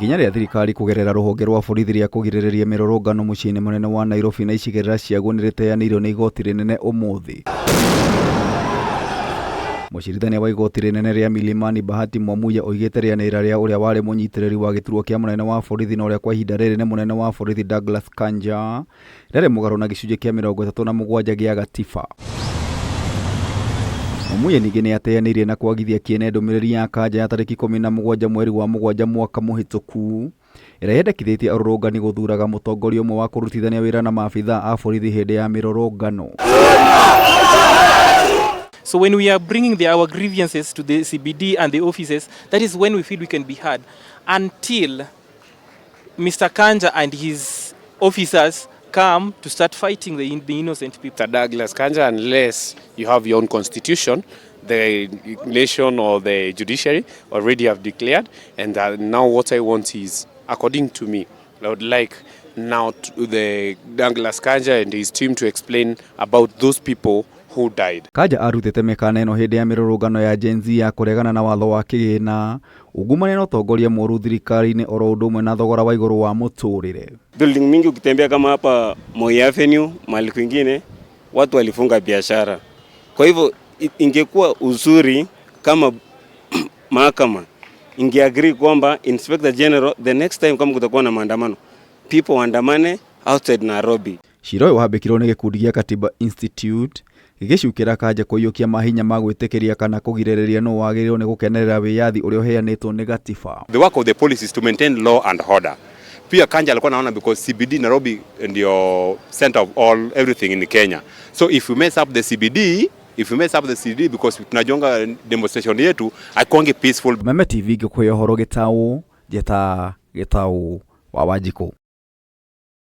Ikinya rĩa thirikari kũgerera rũhonge rwa borithi rĩa kũgirĩrĩria mĩrũrũngano mũciĩ-inĩ mũnene wa Nairobi na icigĩrĩra ciaguo nĩrĩteanĩirio nĩ igoti rĩnene ũmũthĩ. Mũcirithania wa igoti rĩnene rĩa Milimani Bahati Mwamuye oigĩte rĩanĩrĩra rĩa ũrĩa warĩ mũnyitĩrĩri wa gĩturwa kĩa mũnene wa borithi na ũrĩa kwa ihinda rĩrĩ nĩ mũnene wa borithi Douglas Kanja rĩarĩ mũgarũ na gĩcunjĩ kĩa 37 gĩa gatiba. Mwamuye ningĩ nĩ ateanĩirie na kwagithia kĩene ndũmĩrĩri ya Kanja ya tarĩki 17 mweri wa mũgwanja mwaka mũhĩtũku ĩrĩa yendekithĩtie arũrũngani gũthuraga mũtongoria ũmwe wa kũrutithania wĩra na maabithaa a borithi hĩndĩ ya mĩrũrũngano. So when we are bringing our grievances to the CBD and the offices, that is when we feel we can be heard. Until Mr. Kanja and his officers come to start fighting the innocent people. Mr. Douglas Kanja, unless you have your own constitution, the nation or the judiciary already have declared. And now what I want is, according to me, I would like now to the Douglas Kanja and his team to explain about those people who died. Kanja arutĩte mĩkana ĩno hĩndĩ ya mĩrũrũngano ya Gen Z ya kũregana na watho wa kĩgĩna, ungumania na ũtongoria mũũru thirikari-inĩ oro ũndũ ũmwe na thogora wa igũrũ wa mũtũrĩre. Building mingi ukitembea kama hapa Moi Avenue, mahali kwingine watu walifunga biashara. Kwa hivyo ingekuwa uzuri kama mahakama ingeagree kwamba Inspector General, the next time kama kutakuwa na maandamano, people waandamane outside Nairobi. Cira ũyũ wahambĩkirwo nĩ gĩkundi gĩa Katiba Institute gĩgĩcukĩra Kanja kũiyũkia mahinya ma gwĩtĩkĩria kana kũgirĩrĩria nũ wagĩrĩirwo nĩ gũkenerera wĩyathi ũrĩa ũheanĩtwo nĩ gatiba. The work of the police is to maintain law and order. Pia Kanja alikuwa naona because CBD Nairobi ndio center of all everything in Kenya. So if we mess up the CBD, if we mess up the CBD, because tunajonga demonstration yetu haikuangi peaceful. Meme TV ngĩkũhe ũhoro gĩtaũ njeta gĩtaũ wa Wanjikũ.